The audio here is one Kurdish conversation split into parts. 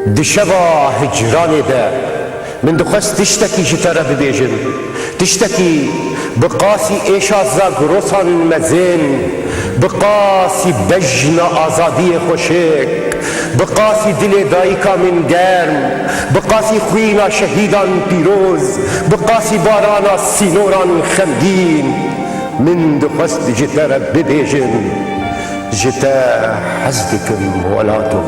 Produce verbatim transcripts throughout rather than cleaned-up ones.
Di şeva hicranê de min dixwest tiştekî ji te re bibêjim. Tiştekî bi qasî êşa Zagrosan mezin, bi qasî bejna azadiyê xweşik, bi qasî dilê dayika min germ, bi qasî xwîna şehîdan pîroz, bi qasî barana sînoran xemgîn, min dixwest ji te re bibêjim. Ji te hez dikim welato.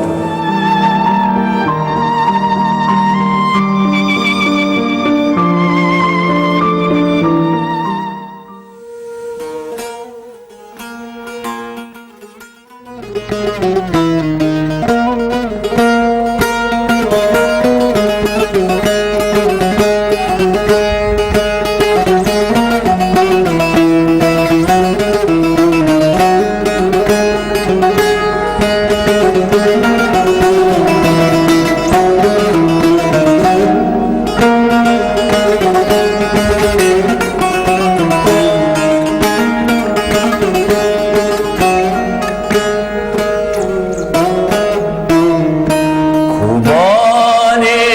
Kobanê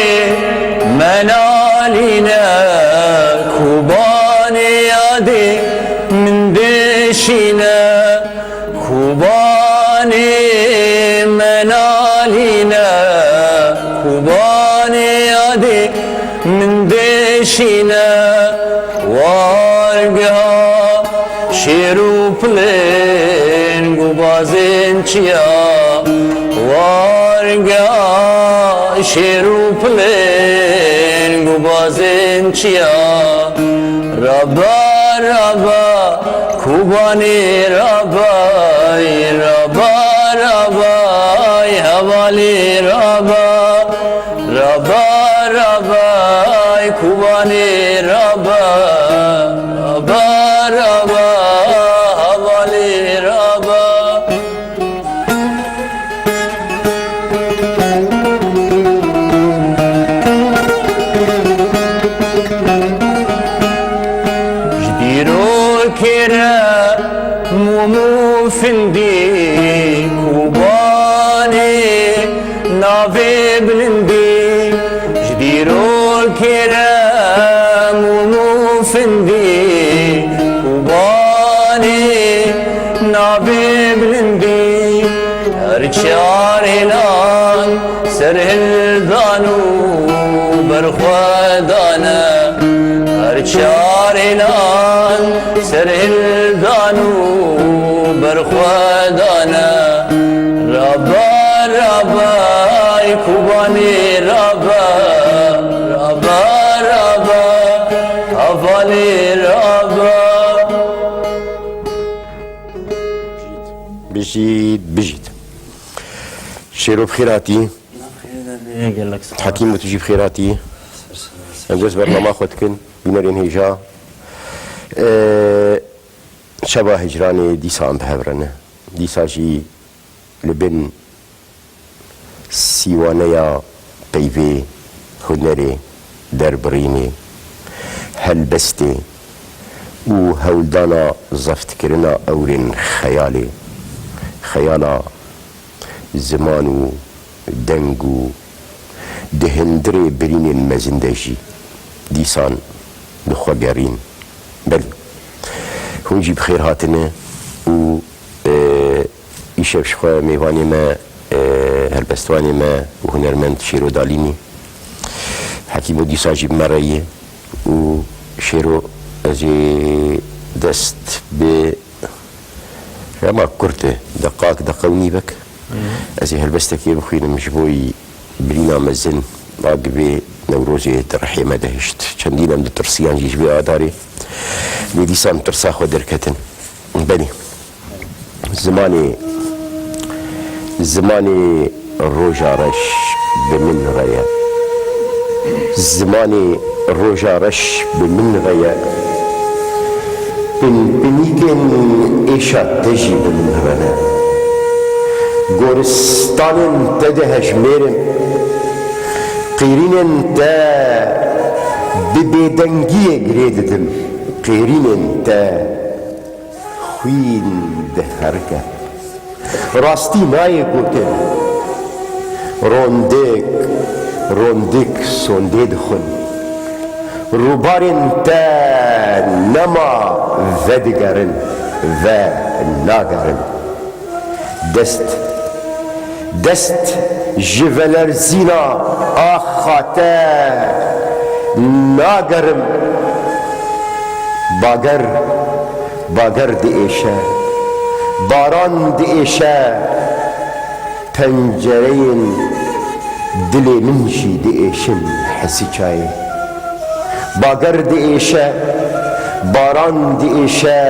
me nalîne, Kobanê yadê min dişîne. Kobanê me nalîne, Kobanê yadê min dişîne. Wargeha şêr û pilên gubazên çiya. Wargeha şêr û pilên gubazên çiya. Raba, raba, Kobanê rabay, raba, rabay, hevalê raba. Raba, rabay, Kobanê raba, raba, raba, hevalê raba. Ji dîrokê re mûm û findî Kobanê navê bilindî. Ji dîrokê re mûm û findî Kobanê navê bilindî. Her çar hêlan ser hildan û berxwe dane. Her çar hêlan ser hildan û berxwe dane. Raba, rabay, Kobanê raba. Raba, raba, hevalê raba. Bijît, bijît. Şêro bi xêr hatî. Gelek spas. Hekîm, tu jî bi xêr hatî. Em dest bernama xwe dikin, bînerên hêja. Ee, şeva hicranê dîsa em bi hev re ne. Dîsa jî li bin sîwaneya peyvê, hunerê, derbirînê, helbestê û hewldana zeftkirina ewrên xeyalê, xeyala ziman û deng û di hundirê birînên mezin de jî dîsan bi xwe gerîn. Belê, hûn jî bi xêr hatine û, e, îşev ji xwe mêvanê me, e, helbestvanê me û hunermend Şêro Dalînî. Hekîmo dîsa jî bi me re ye û Şêro, ez ê dest bi Rema kurt e, deqak, deqe û nîvek. Ez ê helbestekê bixwînim ji bo birîna mezin a givê Newrozê di rihê me de hişt. Çendîn em ditirsiyan jî ji vê adarê. Lê dîsan tirsa xwe derketin. Belê. Zimanê, zimanê Roja reş bi min re ye. Zimanê roja reş bi min re ye. Pinpinîkên êşa te jî bi min re ne. Goristanên te dihejmêrim. Qîrînên te bi bêdengiyê girê didim. Qîrînên te xwîn diherike. Rastî nayê gotin. Rondek Rondik sondê dixwin. Rûbarên te nema vedigerin, venagerin. Dest, dest ji velerzîna axa te nagerim. Bager, bager diêşe, baran diêşe. Pencereyên dilê min jî diêşin hesî çayê. Bager diêşe, baran diêşe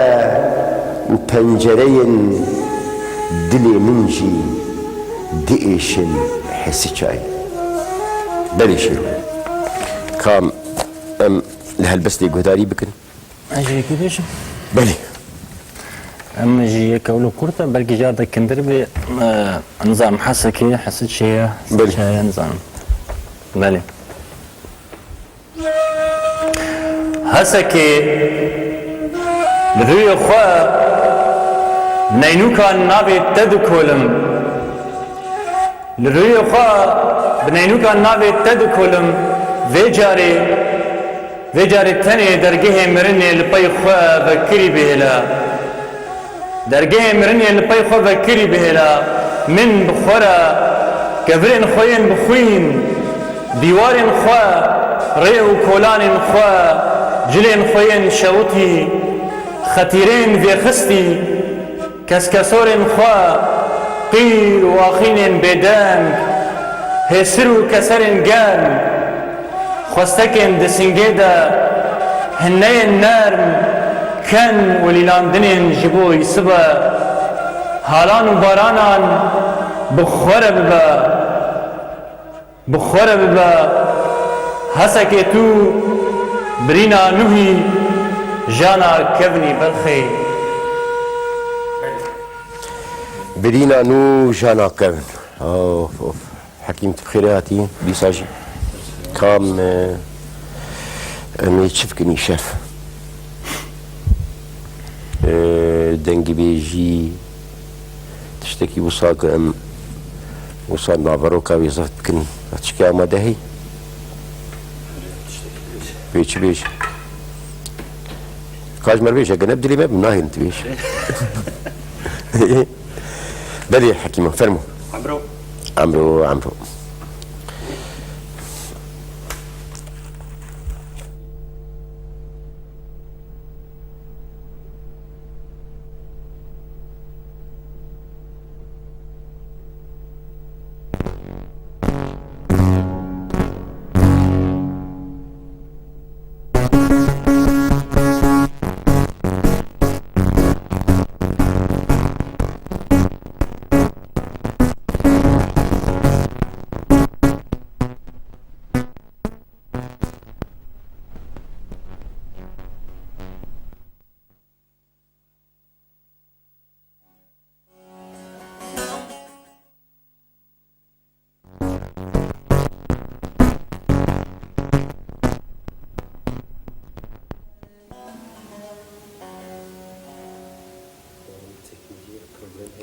û pencereyên dilê min jî diêşin hesî çayê. Belê Şêro. Kam em li helbestê guhdarî bikin? Ez jî yekî bêjim. Belê. Em jî yek ewlo kurt e, belkî jî arda kindir bê, e, nizam Hesekê, Hesikê, Belê. Hesikê, nizam. Belê. Hesekê li rûyê xwe neynûkan navê te dikolim. Li rûyê xwe bi neynûkan navê te dikolim, vê carê, vê carê tenê dergehê mirinê li pey xwe vekirî bihêle. Dergehê mirinê li pey xwe vekirî bihêle, min bi xwe re kevirên xwe yên bi xwîn, dîwarên xwe, rê û kolanên xwe, cilên xwe yên şewitî, xetîrên vêxistî, Keskesorên xwe, qîr û axînên bêdeng, hêsir û keserên germ, xwestekên di singê de, hineyên nerm, ken û lîlandinên ji bo îsibe, halan û baranan bi xwe re bibe. Bi xwe re bibe, Hesekê tu birîna nû hî, jana kevnî belxê. Birîna nû jana kevn. Of, of. Hekîm, tu bi xêrê hatî, dîsa jî. Kam, e, em ê çi bikin îşev? E, dengibêjî, tiştekî wisa ku em wisa naveroka wê zeft bikin, tiştekî amade heyî? Wê çi bêjî? Ka ji me re bêje, gene bi dilê me bim, nahêlim tu bêjî. Belê Hekîma, fermo. Emro. Emro, emro.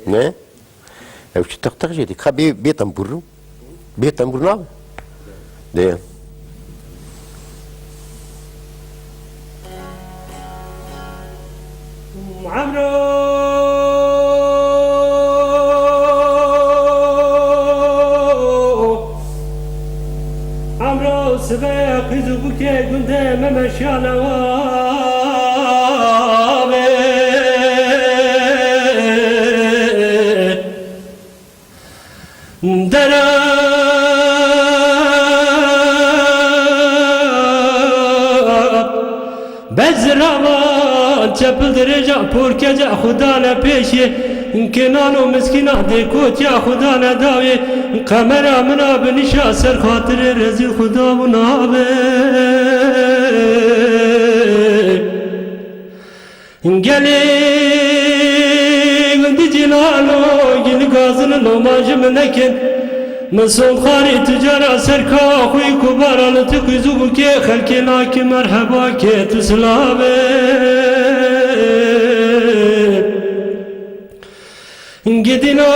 Ne? Ew çi teq teq jê dî. Ka bê, bê tembûr. Bê tembûr nabe. Dê. Emro, emro sibe qîz û bûkê gundê me meşiyane wa be. Dera bezravan çepil dirêja porkeca xwe dane pêşê. Kenan û miskîna dê kotiya xwe dane dawê. Qemera min a binişa ser xatirê rezîl xwe da û nabe. Gelê gundî cînano, gî li gazin loma ji min nekin. Min som xarî tu cara ser kawa xwî ku bara li tu qîz û bûkê xelkê nakî merheba kê tu silave. Gidîno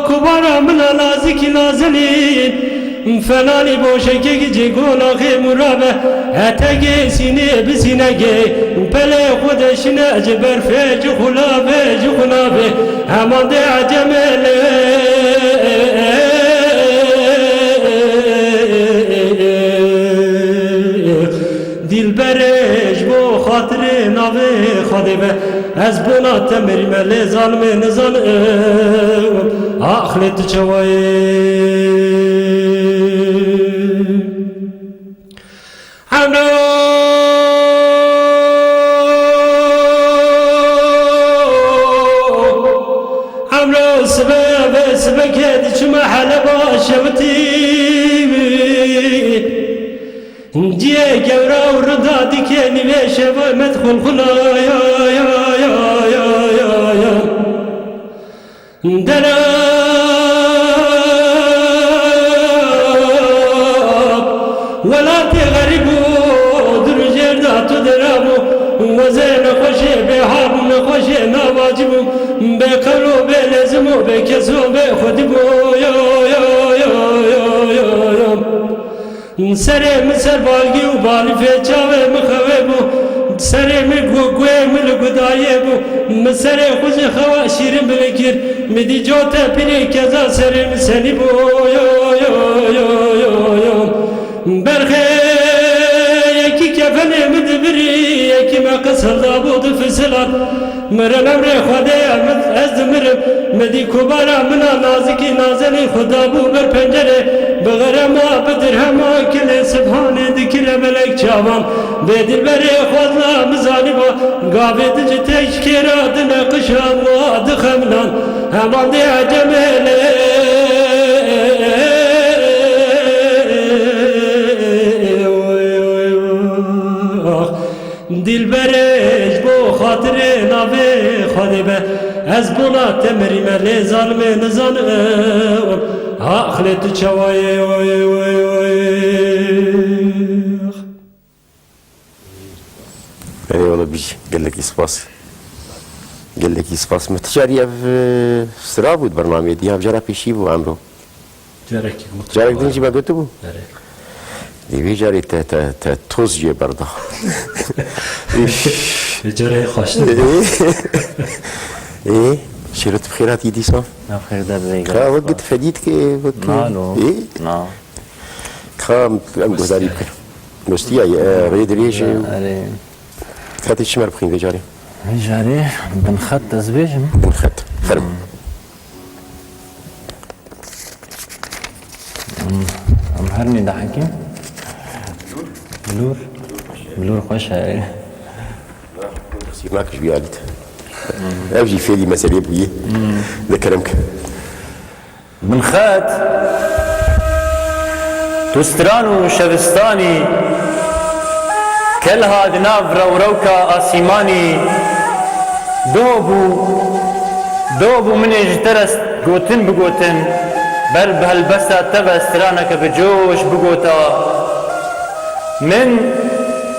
kubara min a lazî Ki nazinî, felanî boşekek ci gonaxê murabe, etegê sînê bi sînegê, pelê xwe de şine ci berfê, ci xulabê, ci xulabê, heman de ecemê lê. Dilberê ji bo xatirê navê Xwedê be, ez bona te mirîme lê zalimê nizanim, axlê tu çawa yê? Emro, emro sibe be, sibekê diçime Heleba şewitî. Ciyê gewra û rida dike nîvê şeva me dixulxula ya, ya, ya. Dela welatê xerîb û dirûjêr da tu dera bû. Wezê nexweşê bêha bû, nexweşê navacî bû. Bê qewl û bê lêzim û bê kes û bê xwedî bû. Ya, ya, ya. Serê min ser balgî û balîfê çavê min xewê bû. Serê min gu-, guhê min li gudayê bû. Min serê xwe ji xewa şîrin bilî kir. Min dî cote pîrê keza serê min senî bû. Yo, yo, yo, yo, yo. Berxê yekî kefenê min dibirî, yekî me qis hilda bû difisilad. Mirin emrê Xwedê ye, min, ez dimirim. Min dî kubara min a nazikî nazenî xwe dabû ber pencerê. Bi xerema, bi dirhema kilê sibhanê dikire belek çavan. Bê dilberê xwezna min zanîba, gavê di ji teşkêra di neqişan wa dixeminan. Heman dê ecemê lê. Dilberê ji bo xatirê navê Xwedê be, ez bona te mirîme lê zalimê nizanim, axlê tu çawa yê, oy, oy, oy. Eyvallah bijî, gelekî spas. Gelekî spas. Me ti carî ev, e, sira bû di bernameyê dî, ev cara pêşî bû Emro. Carekî gotiye. Carek din jî me gotibû. Erê. Dê vê carê te, te, te toz jê berda. Vê carê xweştir. Ê, şêro tu bi xêr hatî dîsa. Ev xêr de bê. Ka wek git fedî dike, wek. Na, no. Ê? Na. Ka em guhdarî bikin. Dostiya ye, e, rê dirêj e. Erê. Xetê çi me bixîn vê carê? Vê carê binxet ez bêjim. Binxet. Ferm. Hmm. Em, em her nê dehekîn. Bilûr. Bilûr xweş e. Sîrnak ji vî alî de. Ev jî fêlî meselê bûyî. De kerem ke. Binxet. Tu stran û şevistanî. Kelha di nav rewrewka asîmanî, do bû, do bû min ê ji te re gotin bigotin, ber bi helbesta te ve straneke bi coş bigota. Min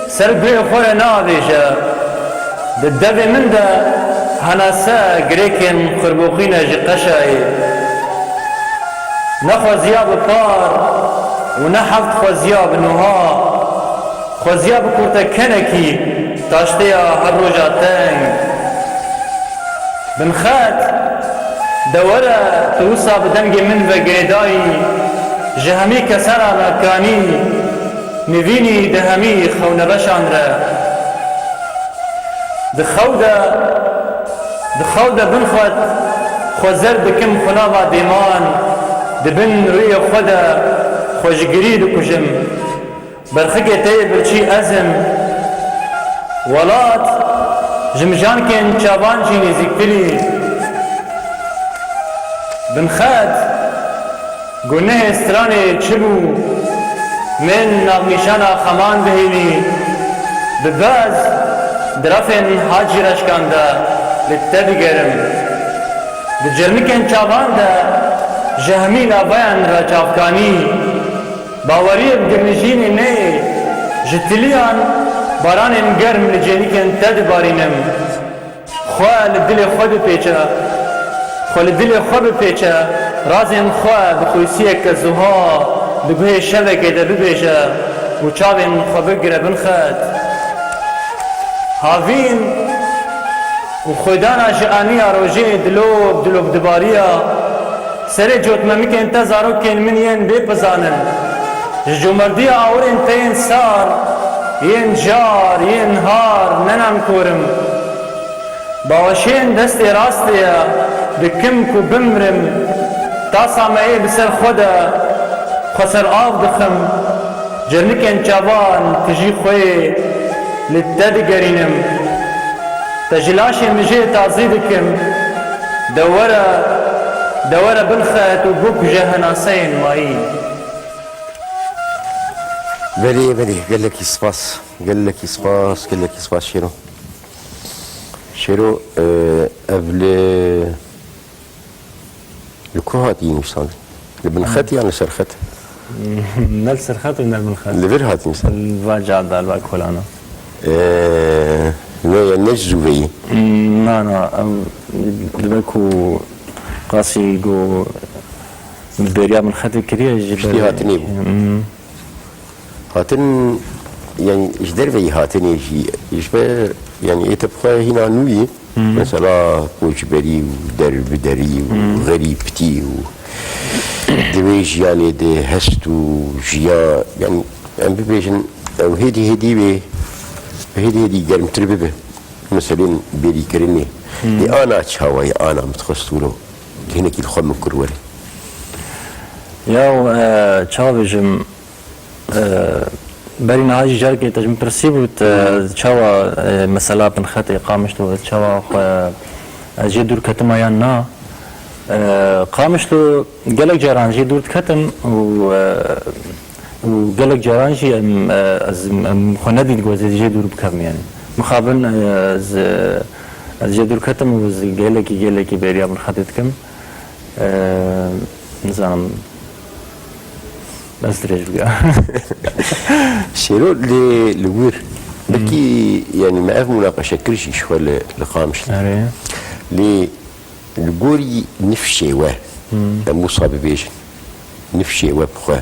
ser guhê xwe re navêje, di devê min de henase girêkên qurboxî ne ji qeşayê. Ne xweziya bi par û ne heft xweziya bi nuha. Xweziya bi kurtekenekî taştêya her roja teng. Binxet, de were tu wisa bi dengê min ve girêdayî, ji hemî kesana me kanî, nivînî di hemî xewnebeşan re. Di xew de, di xew de binxet, xwe zer dikim xwe nava dêman, di bin rûyê xwe de xwe ji girî dikujim. Berxikê te yê birçî ez im. Welat ji mijankên çavan jî nêzîktirî. Binxet, gunehê stranê çi bû? Min navnîşana xeman bihêlî. Bi bez di refên Hacî Reşkan de li te digerim. Di cermikên çavan de ji hemî lavayan re çavkanî. Baweriyê bi girnijînê neyê, ji tiliyan baranên germ li cênikên te dibarînim. Xwe li dilê xwe dipêçe, Xwe li dilê xwe bipêçe, razên xwe bi xwîsiyeke zuha di guhê şevekê de bibêje û çavên xwe bigire bin xet. Havîn û xwedana ji aniya rojê dilop dilop dibariya serê cotmemikên te zarokên min yên bê pizanin. Ji comerdiya awirên te yên sar, yên jar, yên har nenan korim. Baweşên destê rastê ye, dikim ku bimrim. Tasa me yê bi ser xwe de, xwe ser av dixim. Cernikên çavan tijî xwe yê li te digerînim. Te ji laşê mijê tazî dikim. De were, de were bin xet û bikuje henaseyên mayî. Belê, belê, gelekî spas. Gelekî spas, gelekî spas Şêro. Şêro, e, ev li, li ku hatî nivîsandin? Li bin xet yan li ser xet? Ne li ser xet û ne li bin xet. Li vir hatî nivîsandin? Li va cihada, li va kolana. E, ne, ne ji zû ve yî? Na, na, ev dibe ku qasî ku bi bêriya bin xetê kiriye ji ber... Piştî hatinê bû. Hmm. Hatin, yani ji derveyî hatinê jî, ji ber, yani ê te bi xwe hîna nû yî, mesela koçberî û derbiderî û xerîbtî û di wê jiyanê de hest û jiya, yani em bibêjin, ew hêdî hêdî wê, hêdî hêdî germtir bibe. Meselên bêrîkirinê. Ê ana çawa ye, ana min dixwest wilo hinekî li xwe min kir were. Ya, e, çawa bêjim, e, berî niha jî carekê te ji min pirsîbû, te çawa, e, mesela bin xetê Qamişlo, çawa xwe ez jê dûr ketime yan na? E, Qamişlo gelek caran jê dûr diketim û, e, û gelek caran jî em, e, ez, em xwe nedît ku ez ê jê dûr bikevim, yani. Mixabin, e, ez, e, ez jê dûr ketim û ez gelekî, gelekî bêriya bin xetê dikim. E, nizanim, ez dirêj bike. Şêro, lê li wir, belkî, yani me ev munaqeşe kir jî ji xwe li, li Qamişlo. Erê. Lê li gorî nifşê we, em wisa bibêjin, nifşê we bi xwe,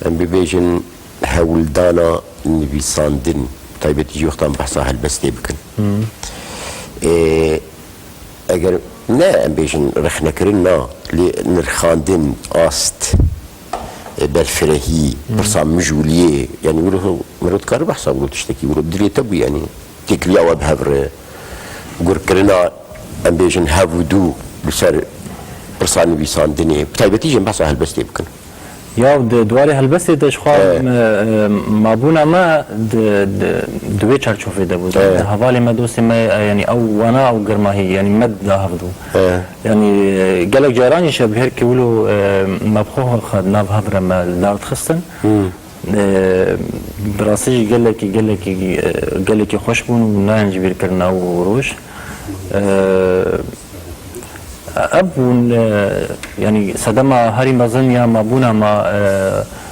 em bibêjin hewldana nivîsandin, taybetî jî wextan behsa helbestê bikin. Ê, eger ne em bêjin rexnekirin na, lê nirxandin, ast, e, berfirehî, pirsa mijûliyê, yani wilo, mero dikare behsa wilo tiştekî wilo dilê te bû, yani têkiliya we bi hev re, gurkirina, em bêjin, hev û dû li ser pirsa nivîsandinê, bi taybetî jî em behsa helbestê bikin. Ya, di, di warê helbestê de ji xwe, e, e, mabûna me di, di, di wê çarçovê de bû. Di hevalê me, dostê me, e, yani ew wana, ew germahî, yani me da hev dû. Yani, e, gelek caran jî şev her ke wilo, e, me bi xwe xwe di nav hev re me li dar dixistin. E, bi rastî jî gelekî, gelekî, e, gelekî xweş bûn û nayên ji bîr kirin ew roj. E, ev bûn, e, yani sedema herî mezin ya mabûna me,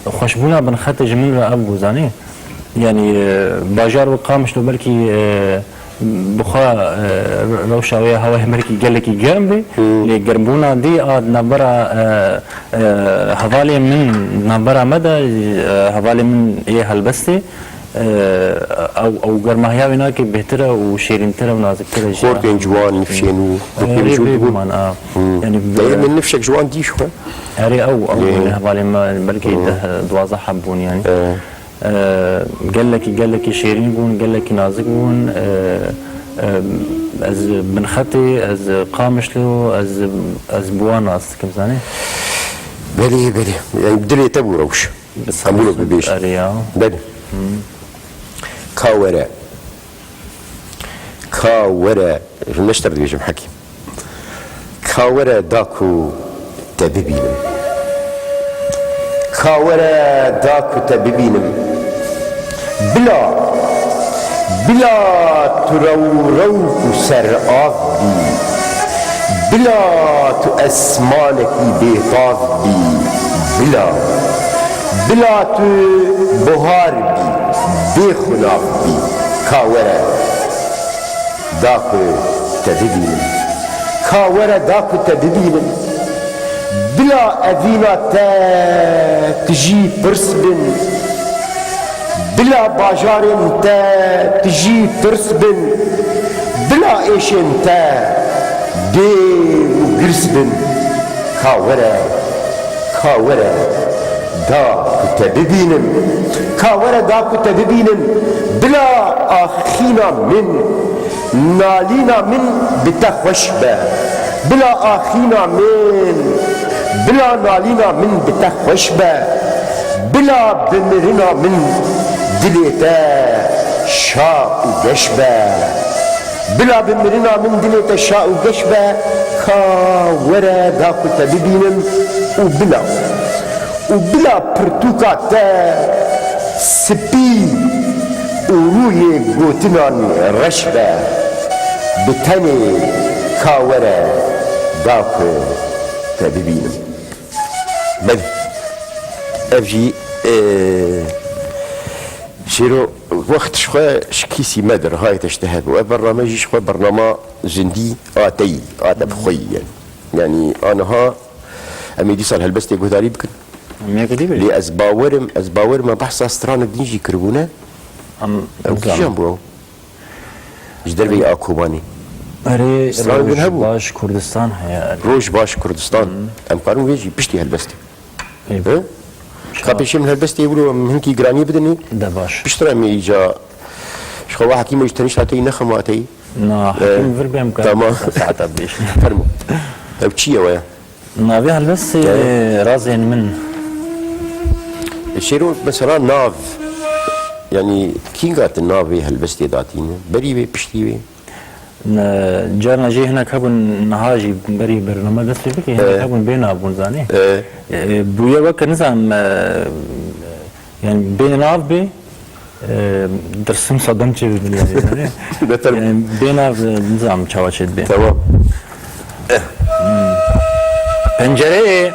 e, xweşbûna bin xetê ji min re ev bû, zanî. Yani, e, bajar wek Qamişlo belkî, e, bi xwe, e, rewşa wê ya hewayê belkî gelekî germ bê, lê germbûna dî a di navbera, e, e, hevalê min, navbera me de, e, hevalê min ê helbestê, e, ew, ew germahiya wê nake bêhtir e û şêrîntir e û naziktir e jî. Xortên ciwan, nifşên û rûpên mijûl dibûn. Yani, dayê min nifşek ji wan dî ji xwe. Erê ew, ew bûn hevalê me belkî deh, duwazdeh heb bûn yani. E, gelekî, gelekî şêrîn bûn, gelekî nazik bûn. E, e, ez Binxetê, ez Qamişlo, ez, ez bi wan nas dikim, zanî? Belê, belê. Yani dilê te bû rewş. Em wilo bibêjin. Erê ya. Belê. Ka were. Ka were. Ji min neşter dibêjim hekî. Ka were da ku te bibînim. Ka were da ku te bibînim. Bila, bila tu rew rew û ser av bî. Bila tu esmanekî bêtav bî. Bila, bila tu buhar bî, bê xunav bî. Ka were. Da ku te bibînim. Ka were da ku te bibînim. Bila evîna te tijî pirs bin. Bila bajarên te tijî tirs bin. Bila êşên te dêw û girs bin. Ka were, ka were da ku te bibînim. Ka were da ku te bibînim. Bila axîna min. Nalîna min bi te xweş be. Bila axîna min, bila nalîna min bi te xweş be. Bila bimirina min dilê te şa û geş be. Bila bimirina min dilê te şa û geş be, ka were da ku te bibînim û bila. Û bila pirtûka te spî û rûyê gotinan reş be, bi tenê ka were da ku te bibînim. Belê. Ev jî, e, Şêro, wext ji xwe ji kîsî me dir, hayê te ji te hebû. Ev bername jî ji xwe bernama jindî a te yî, a te bi xwe yî, yani. Yanî, aniha em ê dîsa li helbestê guhdarî bikin. Em yek dî Lê ez bawerim, ez bawerim me behsa stranek din jî kiribûne. Em Ew kîjan bû ew? Ji derveyî a Kobanê. Erê, Stranek din hebû. Rojbaş Kurdistan heye, erê. Rojbaş Kurdistan. Em karin wê jî piştî helbestê. Ê, He? Ka pêşî min helbestê wilo em hinkî giranî bidinî. De baş. Piştre em ê îca ji xwe wa Hekîm û ji tenişta teyî nexim wa teyî. Na, Hekîm vir bêm ka Tamam. Saeta bêş. Fermo. Ew çi ye we? Navê helbestê Razên Min. E, Şêro, mesela nav, yani kînga tu navê helbestê datîne? Berî wê, piştî wê? Ne, carna jê hinek hebûn, niha jî berî bername dest pê bike, hinek E. hebûn bê nav bûn, zanî. E. E, bûye weke, nizanim, e, yani bê nav bê, e, dirsim sadem çê bibin yani, yani. Beter. Yani bê nav, e, nizanim çawa çê dibê. Tamam. Pencereyê,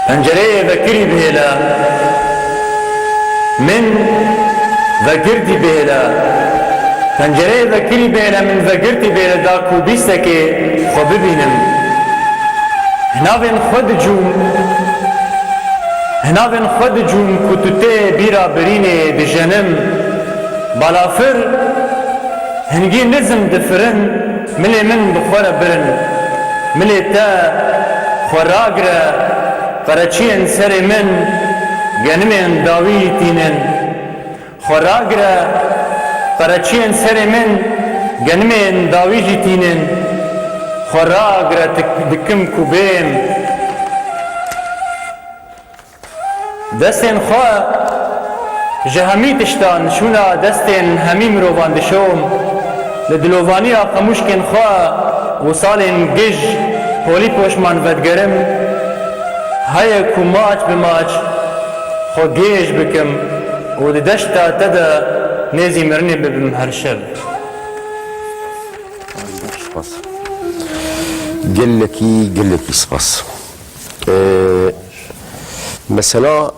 pencereyê vekirî bihêle, min vegirtî bihêle. Pencereyê vekirî bihêle, min vegirtî bihêle, da ku bîstekê xwe bibînim. Hinavên xwe dicûm, hinavên xwe dicûm ku tu tê bîra birînê dijenim. Balafir, hingî nizm difirin, milê min bi xwe re birin. Milê te xwe ragire, qereçiyên serê min genimên dawî tînin. Xwe ragire, qereçiyên serê min genimên dawî jî tînin. Xwe ragire, tik-, dikim ku bêm. Destên xwe ji hemî tiştan şûna destên hemî mirovan dişom. Li dilovaniya qemûşkên xwe wisalên gij holî poşman vedigerim. Heye ku maç bi maç xwe gêj bikim û di deşta te de nêzî mirinê bibim her şev. Spas. Gelekî, gelekî spas. Ee, mesela,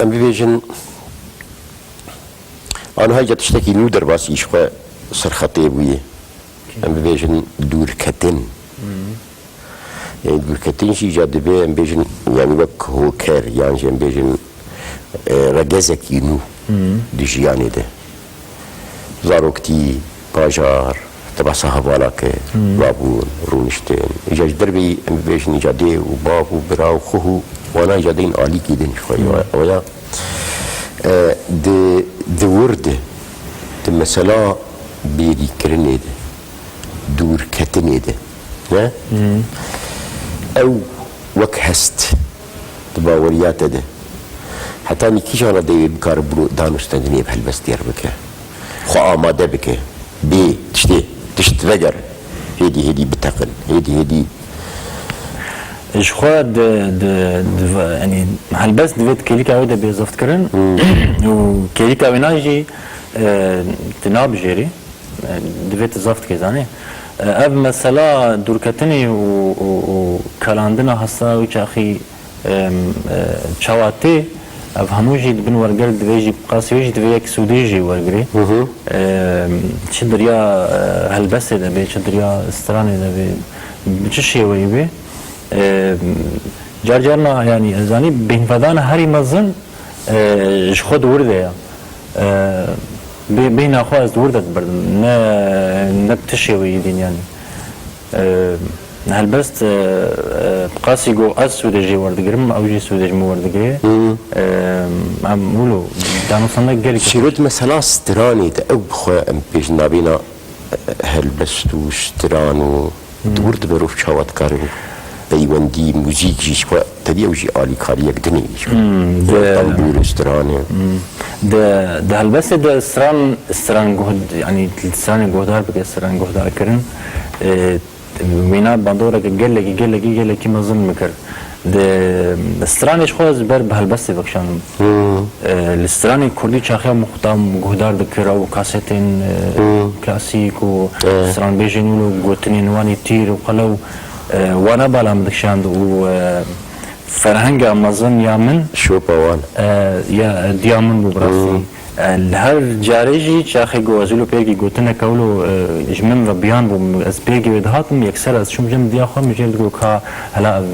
em bibêjin, aniha îca tiştekî nû derbasî ji xwe serxetê bûye. Em bibêjin dûrketin. Yanî dûrketin jî îca divê em bêjin, yanî wek hoker, yan jî em bêjin, e, regezekî nû di jiyanê de. Zaroktî, bajar, te behsa hevala kir, rabûn, rûniştin. Îca ji derveyî em bibêjin îca dê û bav û bira û xweh û wana îca deyên alîkî din ji xwe. Ew ya, e, di, di wir de, di mesela bêrîkirinê de, dûrketinê de, ne? Ew wek hest di baweriya te de. Hetanî kîjan re dê wê bikare biro danûstendinê bi helbest diyar bike? Xwe amade bike. Bê tiştê, tişt veger. Hêdî hêdî biteqin. Hêdî hêdî. Ji xwe di, di, di, yanî helbest divê di kêlîka wê de bê ziftkirin. Û kêlîka wêna jî, e, tu nabijêrî. E, divê tu zeft kê, zanî. E, ev mesela dûrketinê û, û, û kalandina hesa wî çaxî, em, e, çawa tê, Ev hemû jî di bin werger divê jî, bi qasî wê jî divê yek sûdê jî wergirê. Eee, çi di riya, eee, helbestê de bê, çi di riya stranê de bê, bi çi şêweyî bê. Eee, car carna, yanî, ez zanî, bêhnvedana herî mezin, eee, ji xwe di wir de ye. Eee, bê-, bêhna xwe ez di wir de dibirdim. Ne, ne bi ti şêweyî dîn, yanî. Eee, helbest, eee, eee, bi qasî ku ez sûdê jê werdigirim, ew jî sûdê ji min werdigire. Eee, em wilo danûsandek gelek Şîrot mesela stranê de ew bi xwe em pêş nabêna, e, helbest û stran û di wir de berov çawa dikarin peywendî, muzîk jî ji xwe tevî ew jî alîkariyek din e ji xwe. Hmm, de- Tembûr û stran e. Hmm. De, de helbestê de stran, stran guh-, yanî stranê guhdar bike, stran guhdarkirin, e, Wêna bandoreke gelekî, gelekî, gelekî mezin min kir. Di stranê ji xwe ez ber bi helbestê vekişandim. E, li stranê kurdî çaxiya muxtam guhdar dikir ew kasetên, e, klasîk û stranbêjên wilo gotinên wan ê tîr û qelew, e, wana bala min dikişand û, e, ferhenga mezin ya min, Şopa wan. e, ya, diya min bû bi rastî. E, li her carê jî çaxê ku ez wilo pêrgî gotineke wilo, e, ji min ve biyan bû, ez pêrgî wê dihatim, yekser ez çûm cem diya xwe, min jê digot ka hela ev,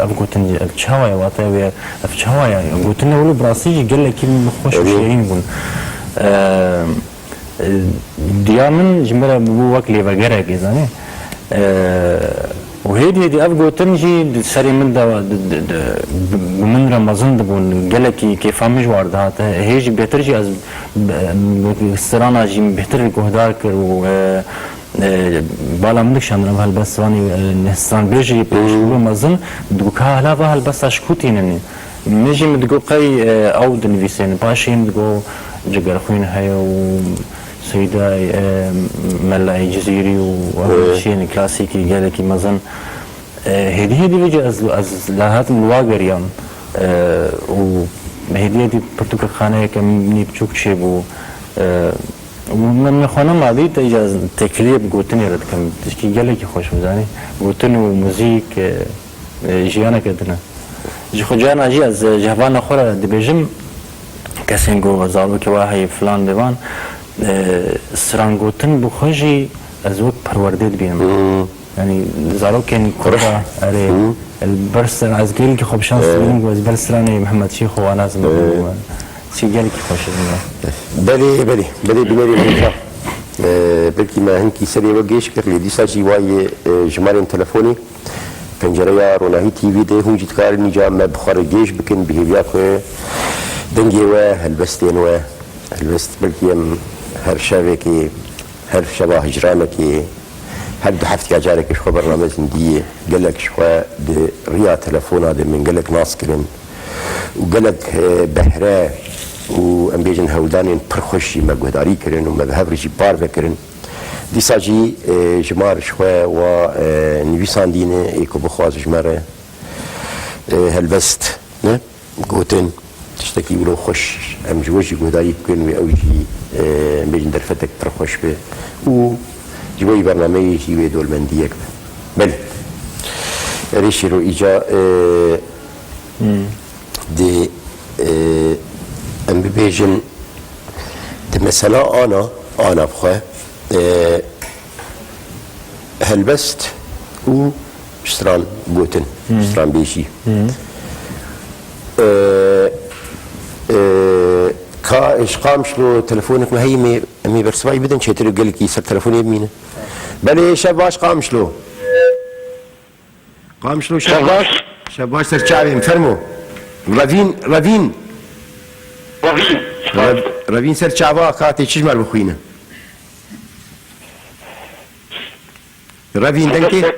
ev gotin, ev çawa ye, wate ew ye, ev çawa ye? Gotinê wilo bi rastî jî gelekî min xweş û şêrîn bûn. E, e, diya min ji min re bû wek lêvegerekê, zanî. E, Û hêdî hêdî ev gotin jî di serê min de, di, di, di, bi, bi min re mezin dibûn. Gelekî kêfa min ji war dihate. Hê jî bêtir jî ez, bi, bi strana jî bêtir guhdar kir û, e, e, bala min dikişandin ev helbestvanê, e, stranbêjî pêşî mezin, digot ka hela va helbesta ji ku tînin. Min jî min digot qey, e, ew dinivîsên. Paşê min digot Cigerxwîn heye û Seyda, e, Melayê Cizîrî û ew şênî klasîkî gelekî mezin. E, hêdî hêdî vêca ez, ez li hatim li wa geriyam. E, û hêdî hêdî pirtûkxaneyeke min nî biçûk çêbû. E, û min, min xwe nema dît, îca ez têkiliyê bi gotinê re dikim. Tişkî gelekî xweş bû, zanî. Gotin û muzîk, e, e, jiyaneke din e. Ji xwe carna jî ez, e, ji hevalna xwe re dibêjim, kesên ku zarokê wa heye filan bêvan, e, strangotin bi xwe jî ez wek perwerdê dibînim. Yanî zarokên kurda, erê, li ber stran, ez gelekî xwe bi şans dibînim ku ez ber stranê Mihemed Şêx û wana ziman bûm. Çî gelekî xweş e ziman. Belê, belê, belê, bînerê hêja. E, belkî me hinkî serê we gêş kir, lê dîsa jî wayê, e, jimarên telefonê pencereya Ronahî T V de hûn jî dikarin îca me bi xwe re gêş bikin, bi hêviya ku dengê we, helbestên we, helbest belkî em her şevekê, her şeva hicranekê, her du heftiya carekê ji xwe bername zindiyê, gelek ji xwe di riya telefona de min gelek nas kirin û gelek, e, behre û em bêjin hewldanên pir xweş jî me guhdarî kirin û me bi hev re jî parve kirin. Dîsa jî, e, ji mar ji xwe wa, e, nivîsandîne ê ku bixwaz ji me re, e, helbest, ne? Gotin, tiştekî wilo xweş, em ji we jî guhdarî bikin wê ew jî, e, em bêjin derfetek pir xweş be û ji bo wî bernameyê jî wê dolmendiyek be. Belê. Erê Şêro îca, e, di, e, em bibêjin, di mesela ana, ana bi xwe, e, helbest û stran gotin, stranbêjî. E, e, ka ji Qamişlo telefonek me heye, em ê bersivayî bidin, çêtir gelekî ser telefonê bimîne. Belê, şev baş Qamişlo. Qamişlo şev baş. Şev baş ser çavên, fermo. Revîn, Revîn. Revîn. Rev-, Revîn ser çava, ka tê çi ji me re bixwîne. Revîn dengê.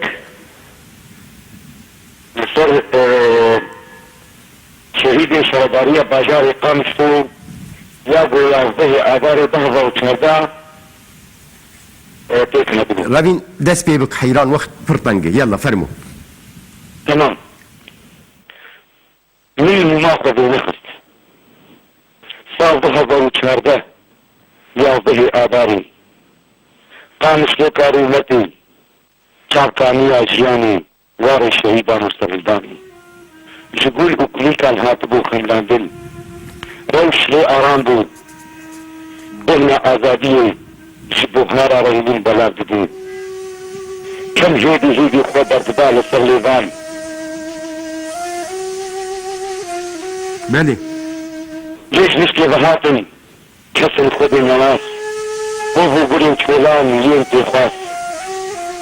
Li ser, e, şehîdê şaredariya bajarê Qamişlo ya ku yazdehê Adarê du hezar û çardeh, e, pêk hebû. Revîn dest pê bik heyran, wext pir teng e. Yalla, fermo. Temam. Min mûma xwe vênexist. Sal du hezar û çardeh, yazdehê Adarê, Qamişloka rûmetê, çavkaniya jiyanê warê şehîdan û serhildanê, ji gul û kulîkan hatibû xemlandin. Rewş lê aram bû. Bêhna azadiyê ji buhara rengîn belav dibû. Kem hêdî hêdî xwe berdiba li ser lêvan. Belê. Lê ji nişkê ve hatin kesên Xwedê nenas, hov û gurên çolan yên têxwaz.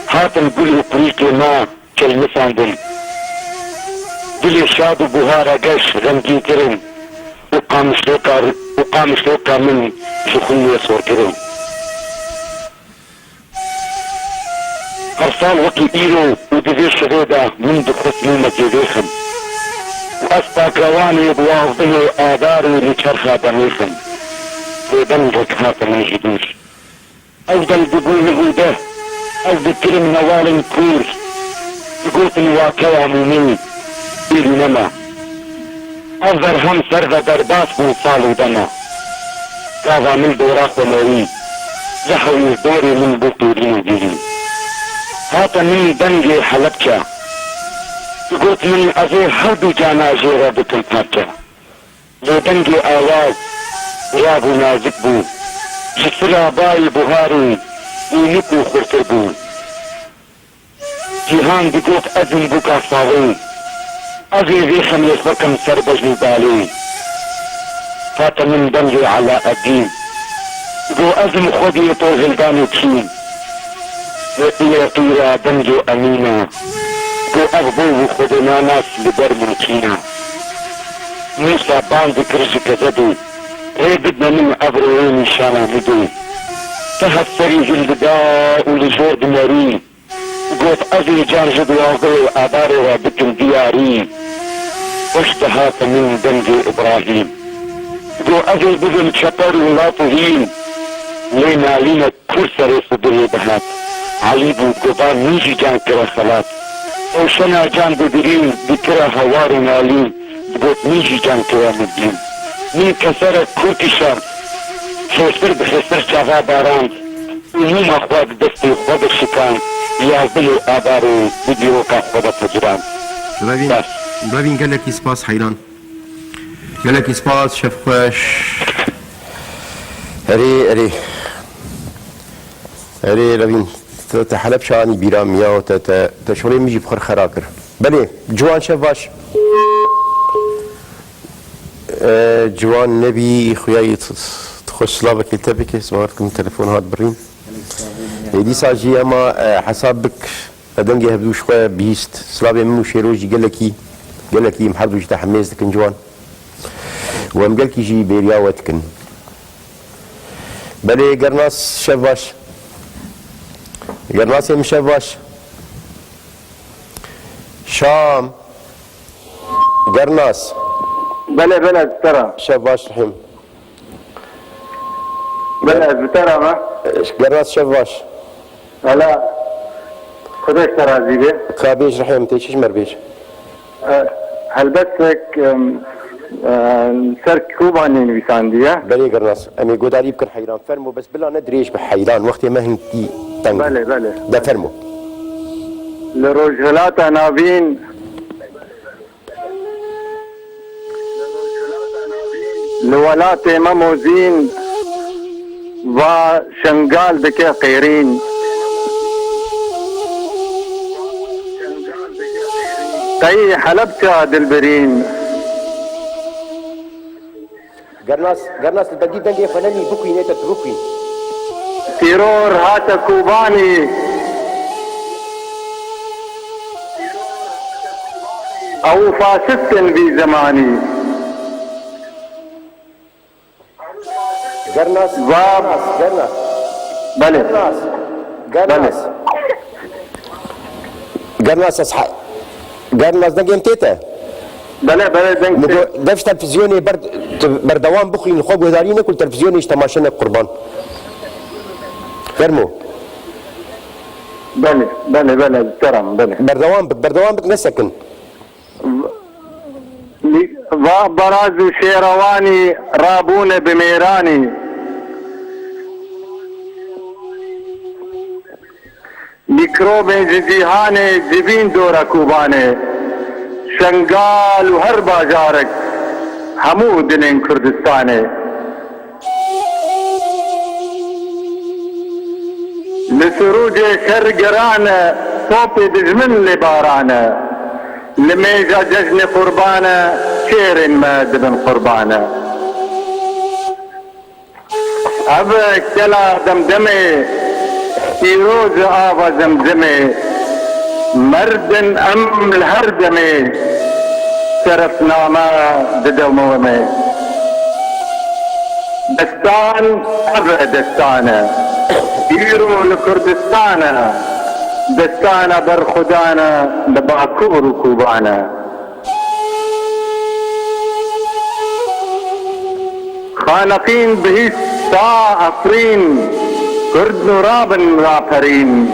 Hatin gul û qurîkê me çelmisandin. Dilê şad û buhara geş xemgîn kirin û qamişloka, û qamişloka min ji xwînê sor kirin. Her sal wekî îro û di vê şevê de min dixwest min mecê vêxim. Û ez pakrewanê bi wazdehê adarê li çerxa de nêxim. Lê dengek hate min ji dûr. Ew dem dibû neh û deh, ez dikirim newalên kûr. Digotin wa kewa mûmî, bîrî nema. Ev berhem ser ve derbas bû sal û dema. Gava min dora xwe newî, zehf û dorê min bû qîrîn û bîrîn. Hate min dengê Helebçe. Digot min ez ê her du cana jê re bikim parçe. Lê dengê awaz birav û nazik bû. Ji sira bayê buharê bûnik û xurtir bû. Cîhan digot ez im bûka salê. Ez ê vê xemê xwe kim ser bejn û balê. Hate min dengê Elaeddîn. Go ez im Xwediyê to hildanê çîn. Wê pîre pîra dengê Emîna. Go ev bo û Xwedê nanas li ber mimkîn e. Mûsa bang dikir ji kezebê, rê bidne min ev rê wê nîşana min dê. Tehet serî hildida û li jor dimerî. Got ez ê can ji duwazdehê adarê re bikim diyarî. Xweş dihate min dengê Îbrahîm. Go ez ê bibim çeper û lat û hîn. Lê nalînek Kur serê xwe birê dihat. Elî bû, goba min jî can kire xelat. Ewşena can bibirîn, dikire hewar û nalîn, digot min jî can kire mibdîn. Min keserek kur kişand, xêstir bi xêstir çava barand û mûma xwe bi destê xwe de şikand, yazdehê adarê bi dîroka xwe de pecirand. Revîn, Bes. Revîn gelekî spas heyran. Gelekî spas, şev xweş. Erê, erê. Erê, Revîn, te, te Helebçe anî bîra min ya, te, te, te şolê min jî bi xwe re xera kir. Belê, ciwan şev baş. E, ciwan nebî, xuya yî t-, t-, xwe silavekê te bike, silav dikim, telefon hat birîn. Ê dîsa jî ema, e, hesab bik. Te dengê hevdû ji xwe bihîst. Silavê min û Şêro jî gelekî, gelekî em her du jî te hemêz dikin ciwan. Û em gelkî jî bêriya we dikin. Belê Gernas şev baş. Gernasê min şev baş. Şam. Gernas. Belê, belê, ez te re. Şev baş Rihîm. Belê, ez bi te re me. Gernas şev baş. Ela, Xwedê ji te razî be. Ka bêj Rihîm, tê çi ji me re bêj? E, helbestek, em, e, ser Kobanê nivîsandiye. Belê Gernas, em ê godarî bikin heyran. Fermo, bes bila ne dirêj be heyran. Wextê me hinkî teng. Belê, belê. De fermo. Li Rojhilata Navîn, Li welatê me Mozîn, va Şengal dike qêrîn. Qey Helebça dilbirîn. Gernas, Gernas, li bendî dengê xwe nemî, bixwînê te, tu bixwîn. Tîror hate Kobanî. Ew faşist in vî zemanî. Gernas, Va- Gernas, Gernas. Belê. Gernas, Gernas. Belê. Gernas, ez ha-, Gernas, dengê min tê te? Belê, belê, deng Min tê. Got, dev ji televîzyonê ber-, tu berdewam bixwîn, xwe guhdarî nekir, televîzyonê jî temaşe ne qurban. Fermo. Belê, belê, belê, ez te re me, belê. Berdewam bik, berdewam bik, nesekin. Va Baraz û Şêrewanî rabûne bi mêranî. Mîkrobên ji cîhanê civîn dora Kobanê. Şengal û her bajarek hemû dilên Kurdistanê. Li sirûcê şer geran e, topê dijmin lê baran e. Li mêja cejnê qurban e, şêrên me dibin qurban e. Ev kela Demdemê, pîroz e ava Zemzemê. Merdin em li her demê şerefname dide me. Destan ev e destan e. Îro li Kurdistan e. Destana berxwedan e, li Bakur û Koban e. Xaneqîn bihîst ta Efrîn, Kurd nû rabin raperîn.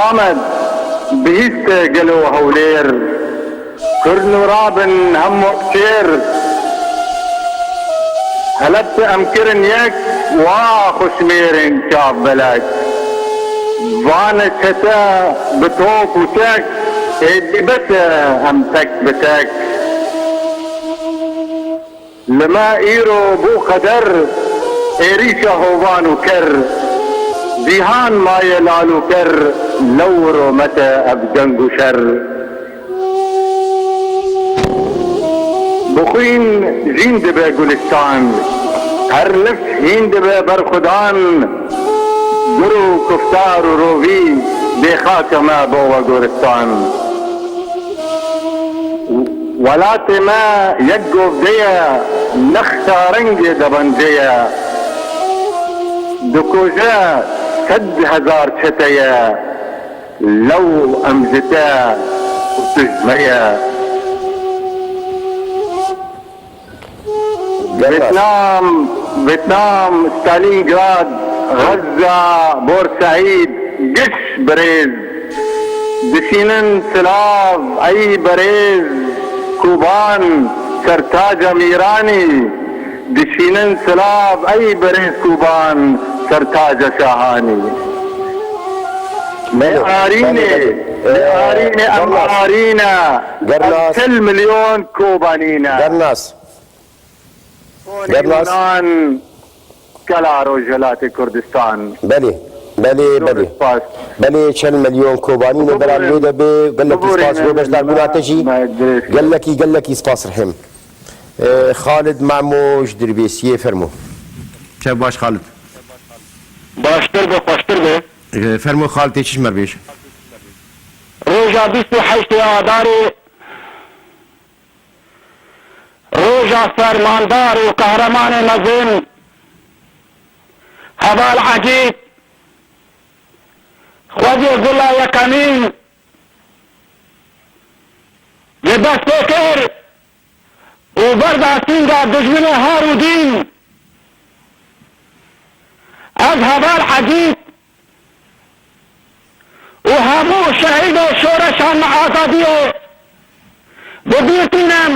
Amed bihîst gelo Hewlêr, Kurd nû rabin hem wek şêr. Helebte em kirin yek, wa xweşmêrên çavbelek. Vane çete bi top û çek, êdî bes e em tek bi tek. Li me îro bû qeder, êrîşa hovan û ker. Cîhan maye lal û ker, lewro mete ev ceng û şer. Bi xwîn jîn dibe gulistan, her liv hîn dibe berxwedan, gur û kuftar û rovî dê xaka me bo we goristan. Welatê me yek govde ye, nexşa rengê debence ye, dikuje sed hezar çete ye. Lew em ji te û tu ji me ye. Gelek Vîetnam, Vîetnam, Stalîngrad, Xezza, Borseîd, giş birêz. Dişînin silav, ey birêz, Kuban, sertaca Mîranî. Dişînin silav, ey birêz Kuban, sertaca Şahanî. Belê, Arînê, belê, belê. Ee, arînê, em Gernas. Arîne. Gernas. Em çil milyon Kobanî ne. Gernas. Gernas. Yunan, kela Rojhilatê Kurdistan. Belê, belê, Zor belê. Spas. Belê, çil milyon Kobanî ne, beran wê de bê, gelekî spas bo beşdarbûna te jî. Gelekî, gelekî spas rihêm. Ee, Xalid Memo ji Dirbêsiyê, fermo. Çev baş Xalid. Baştir be, xweştir be. Ee, fermo Xalid, tê çi ji me re bêj? Roja bîst û heştê Adarê, roja fermandar û qehremanê mezin, Heval Ecîd, xwezê gula yekemîn, li dest pê kir û berda sînga dijminê har û dîn. Ez Heval Ecîd û hemû şehîdê şoreşa me azadiyê bi bîr tînim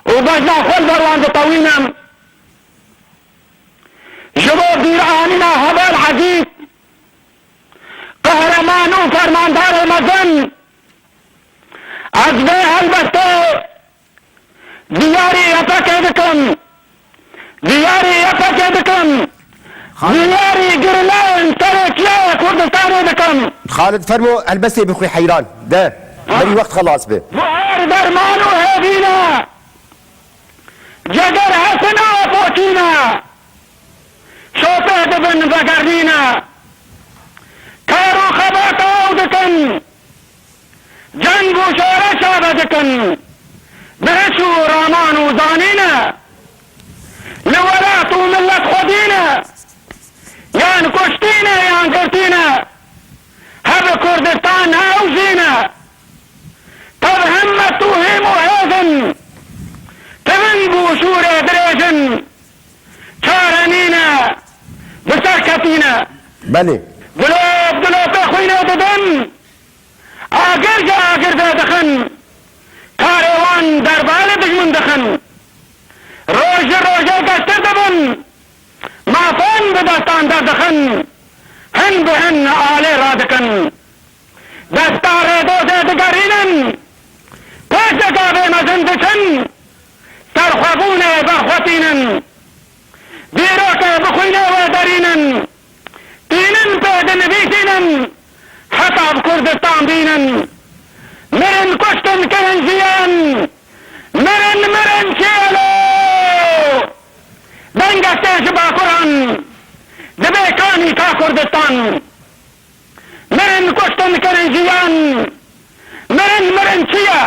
û bejna xwe li ber wan ditewînim. Ji bo bîranîna Heval Ecîd, qehreman û fermandarê mezin, ez vê helbestê diyarî YPGê dikim. Diyarî YPGê dikim. Xalid. Diyarî girileyên serekiyê Kurdistanê dikim. Xalid, fermo, helbestê bixwî heyran. De, ha, berî wext xelas be. Ji her derman û hêvî ne. Ceger hesin û pokî ne. Şopê dibin vegerîne. Kar û xebata ew dikin. Ceng û şoreşa vedikin, bi hiş û raman û zanîne, li welat û milet xwedî ne, yan kuştî ne, yan girtî ne, he bi Kurdistan, he ew jî ne. Tev himmet û hîm û hêz in, tiving û şûrê dirêj in, çare nîne, bi ser ketîne. Belê. Dilop dilopê xwînê didin. Agir ji agir vedixin, karê wan derbalê dijmin dixin. Roj ji rojê geştir dibin, mafên bi destan derdixin, hin bi hin alê radikin. Desta rêdozê digerînin, pêşeka bê mezin diçin, Jiyan, mirin, mirin çi ye lo? Dengek tê ji Bakuran, dibê kanî ka Kurdistan. Mirin kuştin kirin jiyan, mirin, mirin çi ye?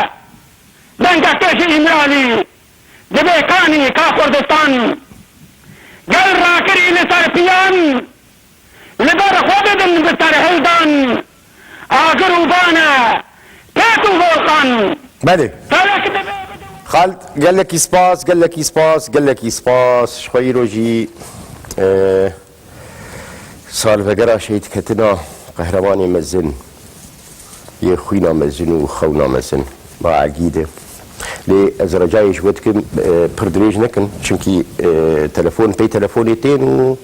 Dengek tê ji Îmralî, dibê kanî ka Kurdistan. Gel rakirî li ser piyan, li ber xwe bibin bi serhildan. Agir û bane, pêk û volqan. Belê. Felek dibe. Xald, gelekî spas, gelekî spas, gelekî spas. Ji xwe îro jî, e, salvegera şehîdketina qehremanê mezin, yê xwîna mezin û xewna mezin. Ma egîd e. Lê ez recayê ji we dikim, e, pir dirêj nekin, çimkî, e, telefon pey telefonê tên û,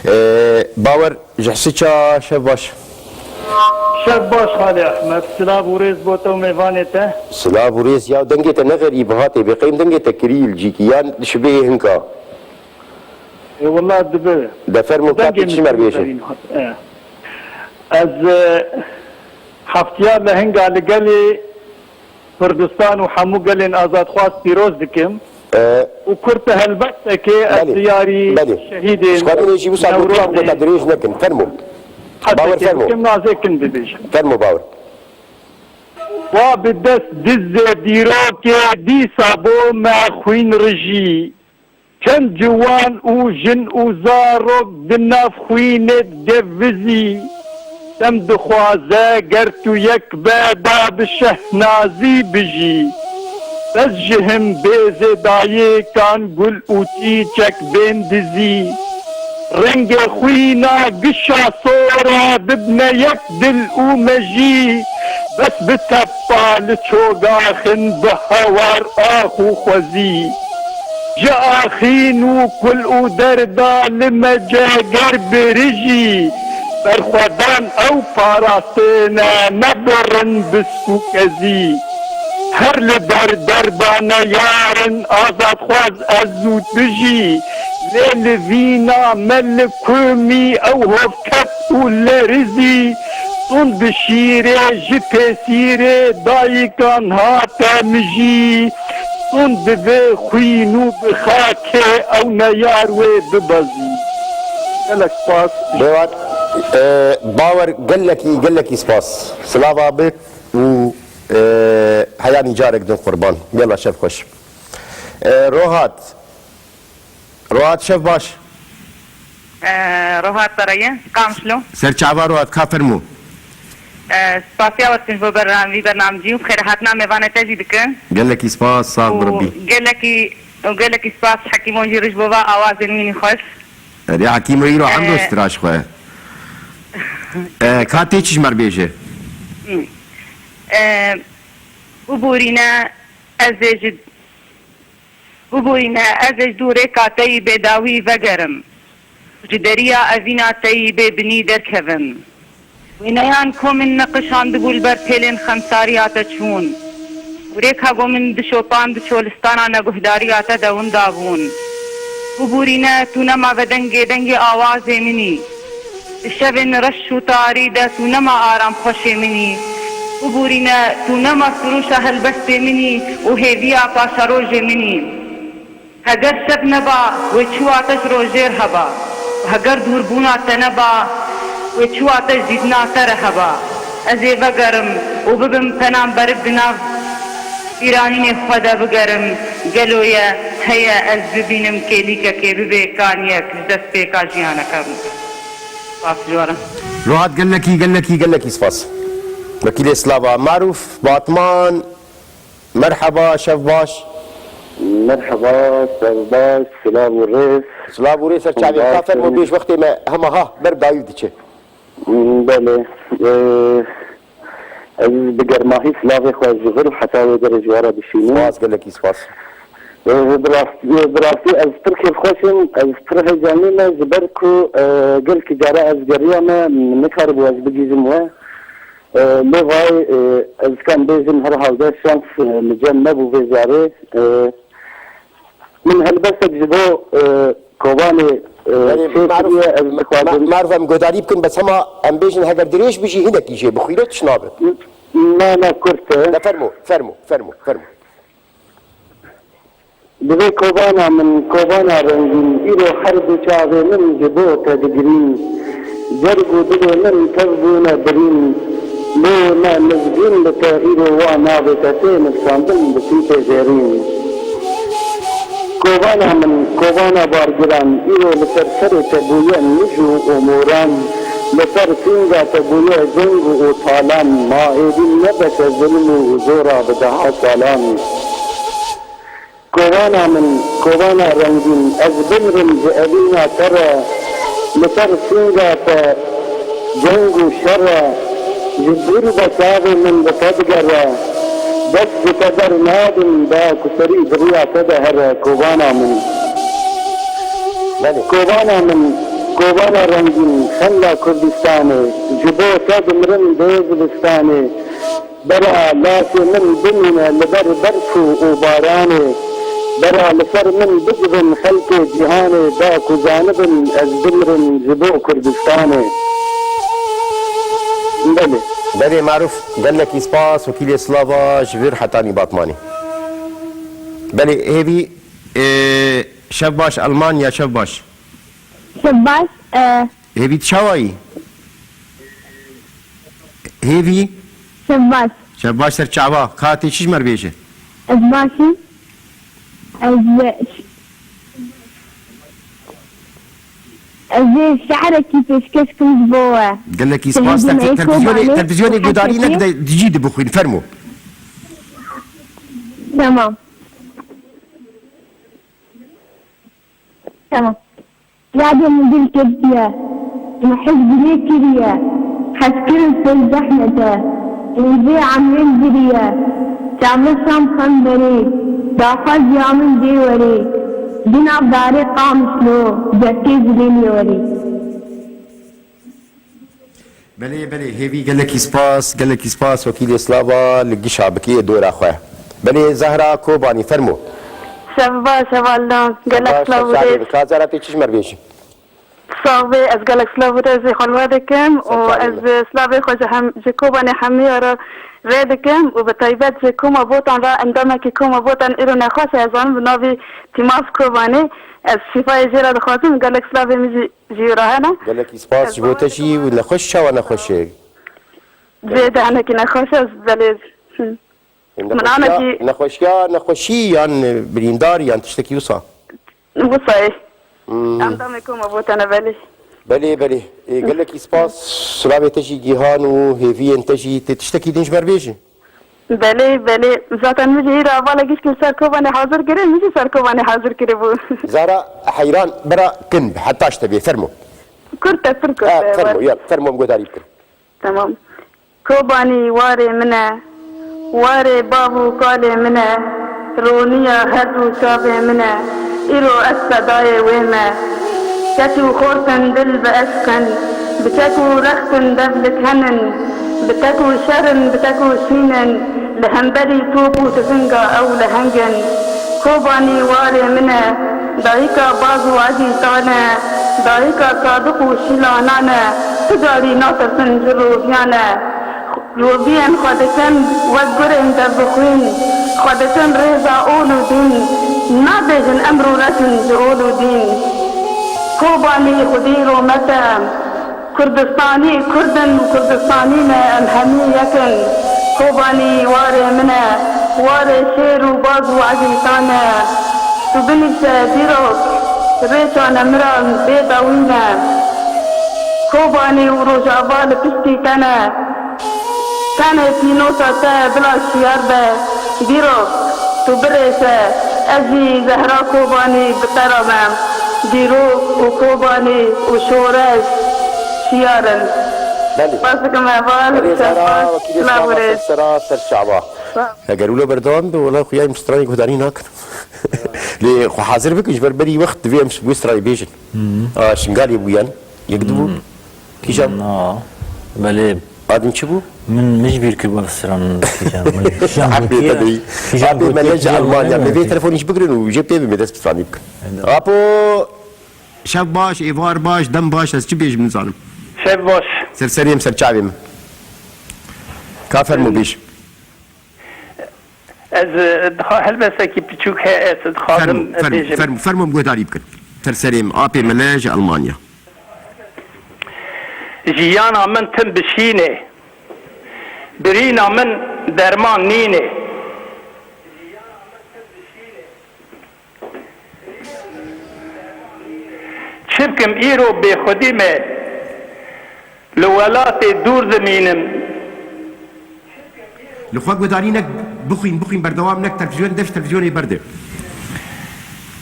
e, Bawer ji Hisiça, şev baş. Şev baş Xalê Ehmed, silav û rêz bo te û mêvanê te. Silav û rêz ya, dengê te ne xerîb hatê, bê qeym dengê te kirî li cîkî, yan şibê hinka. E, wela dibe. De fermo, ka Dengê tê çi min mer bêje. Kirî hat. E. Ez, e, heftiya lehinga li gelê Kurdistan û hemû gelên azadxwaz pîroz dikim. E, Û kurte helbestekê ez belê, diyarî belê. Şehîdên Ji xwe bînê jî wisa Newrozê gotiyan gota dirêj nekin. Fermo. Bawer, qesekê fermo. Bikim, nazê kin bibêjim. Fermo, Bawer. Wa bi dest dizê dîrokê dîsa bo me xwîn rijî. Çend ciwan û jin û zarok di nav xwînê devizî. Dem dixwaze ger tu yek be da bi şehnazî bijî. Bes ji him bêzê dayêkan gul û çîçek bên dizî. Rengê xwîna gişa sora bibne yek dil û mejî. Bes bi tepa li çoga xin bi hawar ax û xwezî. Ji axîn û kul û derda li me ceger birijî. Berxwedan ew parastêne, ne bi rind bisk û kezî. Her li ber derda neyarin azadxwaz ez û tu jî. Lê li vîna me li kumî ew hovket û lerizî. Tund bi şîrê ji pêsîrê dayikan hate mijî. Tund bi vê xwîn û bi xakê ew neyar wê bibezî. Gelek spas. Bêwan, e, Bawer, gelekî, gelekî spas. Silava bi û, e, heyanî carek din qurban. Yela şev xweş. E, Rohat. Rohat şev baş. E, Rohat Sarayê, qamşlo. Ser çava Rohat, ka fermo. E, spasiya we dikim ji bo berna-, vî bernamecî û bi xêrhatina mêvanê te jî dikim. Gelekî spas, sax bi Rebî. Gelekî, û gelekî spas Hekîmo jî rij bo va awazên wî nî xweş. Erê Hekîmo îro E, hemdo straş xwe. E, ka tê çi ji mer bêje? E, biborîne ez ê ji Biborîne, ez ê ji dû rêka te yî bêdawî vegerim. Ji deriya evîna te yî bê binî derkevim. Wêneyan ku min neqişandibû li ber pêlên xemsariya te çûn. Û rêka ku min dişopand bi çolistana neguhdariya te de winda bûn. Biborîne, tu nema vedengê dengê awazê min î. Di şevên reş û tarî de tu nema aramxweşê min î. Biborîne, tu nema sirûşa helbestê min î û hêviya paşerojê min î. Heger şev neba, wê çiwa te ji rojêr heba? Û heger dûrbûna te neba, wê çiwa te ji dîtina te re heba? Ez ê vegerim û bibim penaberik di nav bîranînê xwe de bigerim. Gelo ye, heye ez bibînim kêlîkekê bibe kaniyek ji destpêka jiyaneke min? Spas ji we re. Rohat gelekî, gelekî, gelekî spas. Wekîlê Slava Marûf Batman, merheba, şev baş. Merheba, şev baş, silav û rêz. Silav û rêz ser çavên ka, fermo bêj, wextê me hema ha ber dayî diçe. Belê. Ee, ez bi germahî silavê xwe ji vir heta wê derê ji we re dişînim. Spas, gelekî spas. Ee, bi rast-, bi rastî ez pir kêfxweş im, ez pir heyecanlî me, ji ber ku, e, gelkî cara ez geriyame, nikaribû ez bigihîjim we. E, lê vay, e, ez dikan bêjim herhalde şans, e, li cem me bû vê carê. E, min helbestek ji bo, e, Kobanê, e, Yanî çêkiriye, ez dixwazim. Merv em guhdarî bikin, bes hema em bêjin heger dirêj bijî hinekî jê bixwîne tişt nabe. Mala kurt e. De fermo, fermo, fermo, fermo. Divê kovana min, kovana rengîn, îro her du çavê min ji bo te digirîn. Cerg û dilê min tev bûne birîn. Lê me mizgîn li te îro wa navê te tê nivsandin bi pîtê zêrîn. Kovana min, kovana bargiran, îro li ser serê te bûye mijû û moran. Li ser sînga te bûye ceng û talan. Ma êdî nebe te zilm û zora bi deha salan. Kovana min, kovana rengîn, ez bimrim ji evîna te re, li ser sînga te ceng û şer e, ji dûr ve çavê min li te digere, dest ji te bernadim, da ku serî bi riya te de here, kovana min. Belê. Kovana min, kovana rengîn, xemla Kurdistanê, ji bo te dimirim dê zivistanê. Bera laşê min bimîne li ber berf û, û baranê. Bera li ser min bicivin xelkê cîhanê, da ku zanibin ez bimirim ji bo Kurdistanê. Belê. Belê Maruf, gelekî spas, wekîlê Slava ji vir hetanî Batmanê. Belê hêvî, e, şev baş Almanya, şev baş. Şev baş, e, Hêvî tu çawa yî? Hêvî? Şev baş. Şev baş ser çava. Ka tê çi ji me re bêje? Ez baş im. Ez, ez ê şiirekî pêşkêş kim ji bo we. Gelekî spas. Şehîdê Te-, me yê televîzyonê, Kobanê televîzyonê û gudarî Hesekê. Neke de cî dibixwîn. Fermo. Tamam. Tamam. Yadê min dil ketiye, min hej dilê kiriye, hezkirin ser zehmet e, min vê emrên giriye, çavê şam xem berê, daxwaz ya min dê werê, di nav darê Qamişlo, cefkê zilê lê werê. Belê, belê, hêvî gelekî spas, gelekî spas, wekîlê Slava li gişa bikê dora xwe. Belê, Zehra Kobanî, fermo. Şev baş, hevalno. Gelek Baş, silav û şevşarê rêz. Bi. Ka Zehra tê çi ji me re bêjî? Sax bê, ez gelek silav û rêzê xwe li we dikim û Serçavê ez min. Silavê xwe ji hem, ji Kobanê hemiya re rê dikim û bi taybet ji Koma Botan re endamekî Koma Botan îro nexweş e, ez zanim bi navî Tîmaf Kobanê. Ez şîfayê jê re dixwazim, gelek silavê min jî jî re hene. Gelekî spas ji bo te jî. Û nexweş çawa nexweş e? Cê de hinekî nexweş e, belê. Hı. Min Nexweşiya, anekî nexweşiya, nexweşî yan birîndar yan tiştekî wisa? Wisa ye. Hmm. Endamê Koma Botan e, belê. Belê, belê. Ê, gelekî spas. Silavê te jî gihan û hêviyên te jî tê tiştekî din ji me re bêjî? Belê, belê. Zaten min jî îro hevalek gişkî li ser Kobanê hazir kiriye, min jî ser Kobanê hazir kiribû. Zara heyran bira kin bi, heta ji te bê, fermo. Kurt e, pir kurt Ha, e, fermo, var. Ya, fermo, em guhdarî bikin. Tamam. Kobanî warê min e, warê bav û kalê min e, roniya her du çavê min e, îro ez fedayê wê me. Keç û xort in dil bi eşq in, bi çek û rext in devlik henin, bi tek û şer in, bi tek û şîn in, li hemberî top û tifinga ew leheng in. Kobanî warê min e, dayika baz û ezîzan e, dayika sadiq û şîlanan e, tu carî natirsin ji roviyan e. Roviyên xwe dikin wek gurên devbixwîn, xwe dikin rêza ol û dîn, nabêjin em rûreş in ji ol û dîn. Kobanî xwedî romete. Kurdistanî Kurd in û Kurdistanî ne, em hemî yek in. Kobanî warê min e, warê şêr û baz û ezîzan e. Tu binivîse dîrok, rêça nemiran bê dawî ne. Kobanî û Rojava li piştî te ne. Tenê pînosa te bila şiyar be. Dîrok, tu birêse, ez jî Zehra Kobanî bi te re me. Dîrok û Kobanî û şoreş şiyar in. Belê. Spas dikim heval, Belê, Zehra, spas, wekîlê silav û Slava rêz. Ser sera, ser çava. Sağ ol. Eger wilo berdewam be, wela xuya em stranê guhdarî nakin. Lê xwe hazir bikin, ji ber berî wext divê em wê stranê bêjin. Hı. A, Şingalê bûyan, yek dibû. Hı. Kîjan? Na, belê. Adin çi bû? Min, min ji bîr kir, wela stran kîjan. Min kîjan Apê te dî. Kîjan Apê me gotiye, ne ji kîjan Almanya. Me vê telefonî jî bigirin û jê pê bibê dest bi stranî bikin. Eda. Apo, şev baş, êvar baş, dem baş, ez çi bêjim nizanim. Şev baş. Ser serê min, ser çavê min. Ka fermo bêj. Ez, e, dixa-, helbestekî piçûk heye, ez dixwazim Fermo, fermo, bêjim. Fermo, fermo, em guhdarî bikin. Ser serê min, apê min e ji Almanya. Jiyana min tim bişînê. Birîna min derman nînê. Çi bikim îro bêxwedî me, li welatê dûr dimînim. Li xwe guhdarî nek, bixwîn, bixwîn, berdewam nek, televîzyon dev ji televîzyonê berde.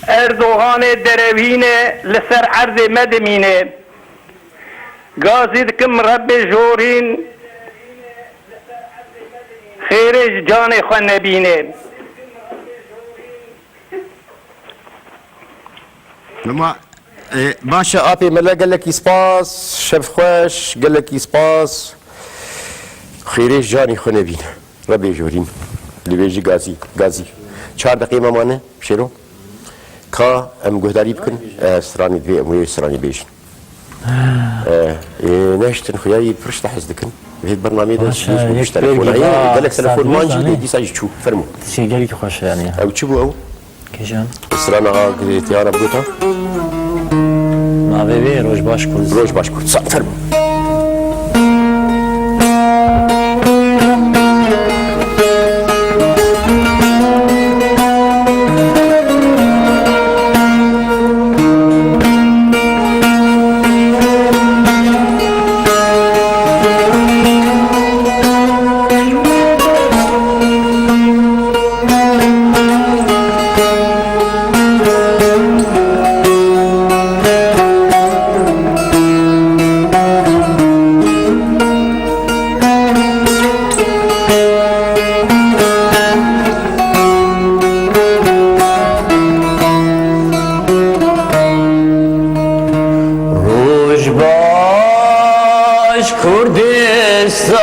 Erdoganê derewîne li ser erdê me dimîne. Gazî dikim Rebbê jorîn, xêrê ji canê xwe nebîne. Lema, e, baş e, apê mele, gelekî spas, şev xweş, gelekî spas. Xêrê ji canî xwe nebîne. Rebê jorîn. Li vê jî gazî, gazî. Çar deqê me mane, Şêro. Ka em guhdarî bikin, e, stranî divê em wê stranî bêjin. Eh, eh, nehiştin xuyayî pir ji te hez dikin. Vê bernameyê de Baş e, yek pêr telefon. Gelek telefon man jî dîsa jî çû. Fermo. Tiştê gelekî xweş e yani. Ew çi bû ew? Kêjan? Strana a Teyana bigota. Navê wê Roj Baş Kurdistan. Roj Baş Kurdistan. Fermo. Roj baş Kurdistan,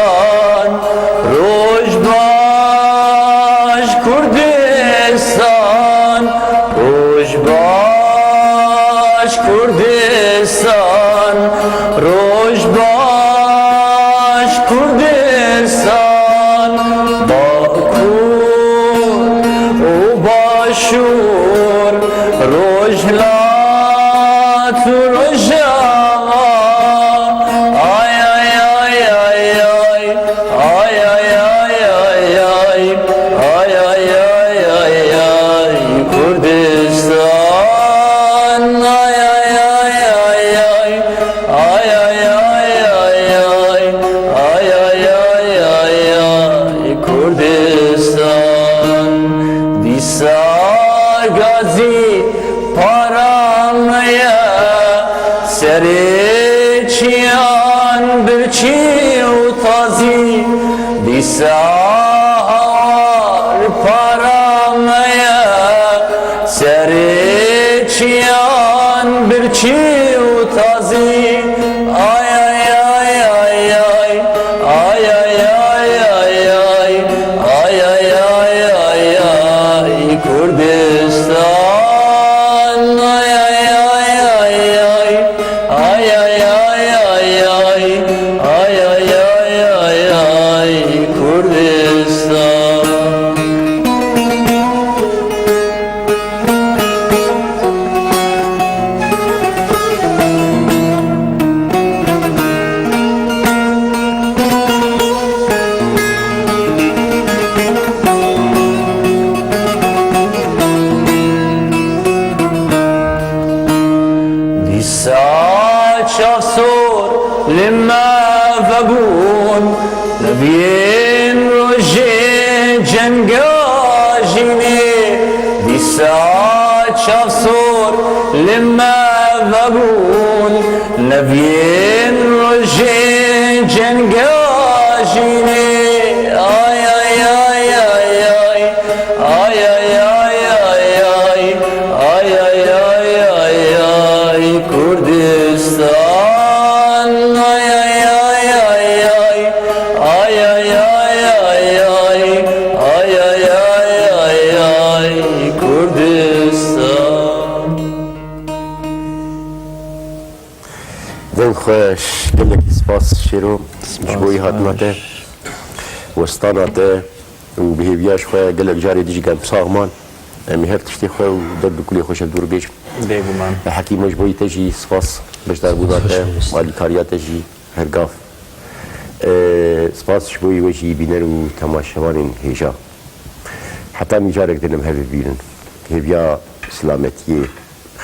roj baş Kurdistan, roj baş Kurdistan, roj baş Kurdistan, Bakur û Başûr, Rojhilat û Rojava. Ay, ay, ay, ay, ay. Ay, ay, ay, ay, ay. Ay, ay, ay, ay, ay, Kurdistan. Ay, ay, ay, ay, ay. Ay, ay, ay, ay, ay. Ay, ay, ay, ay, ay, Kurdistan. Dîsa gazî para me ye, serê çiyan birçî û tazî. Dîsa hawar para me ye, serê çiyan birçî û tazî. Ay, ay, ay, ay, ay. Ay, ay, ay, ay, ay. Ay, ay, ay, ay, ay, Kurdistan. Ay, ay, ay, ay, ay. Ay, ay, ay, ay, ay. Ay, ay, ay, ay, ay, Kurdistan. Dîsa çavsor li me vebûn, li vîn rojê cenga jînê. Dîsa çavsor li me vebûn, li vîn rojê cenga jînê. Ay, ay, ay, ay, ay. Ay, ay, ay, ay, ay. Ay, ay, ay, ay, ay, ay, Kurdistan. Ay, ay, ay, ay, ay. Ay, ay, ay, ay, ay. Ay, ay, ay, ay, ay, ay, Kurdistan. Deng xweş, gelekî spas Şêro ji bo hatina te. Westana te û bi hêviya ji xwe gelek carê dijî germsax man. Em ê her tiştê xwe û derd û kulê xwe ji hev dûr bêjin. Bêguman. Hekîmo, ji bo yî te jî spas beşdarbûna te, alîkariya te jî her gav. Ee, spas ji bo yî we jî bîner û temaşevanên hêja. Heta nîcarek din em hev bibînin. Hêviya silametiyê,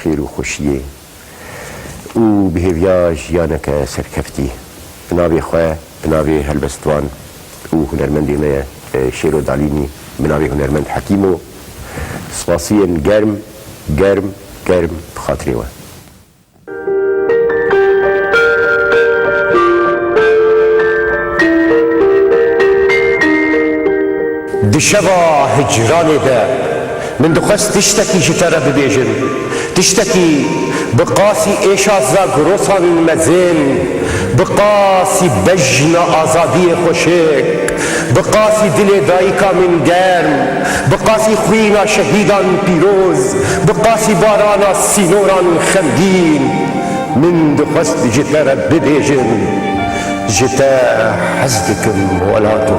xêr û xweşiyê û bi hêviya jiyaneke serkeftî. Bi navê xwe, bi navê helbestvan û hunermendê me ye, e, Şêro Dalînî, bi navê hunermend Hekîmo, spasiyên germ, germ, germ bi xatirê we. Di şeva hicranê de min dixwest tiştekî ji te re bibêjim. Tiştekî bi qasî êşa Zagrosan mezin, bi qasî bejna azadiyê xweşik, bi qasî dilê dayika min germ, bi qasî xwîna şehîdan pîroz, bi qasî barana sînoran xemgîn. Min dixwest ji te re bibêjim, ji te hez dikim welato.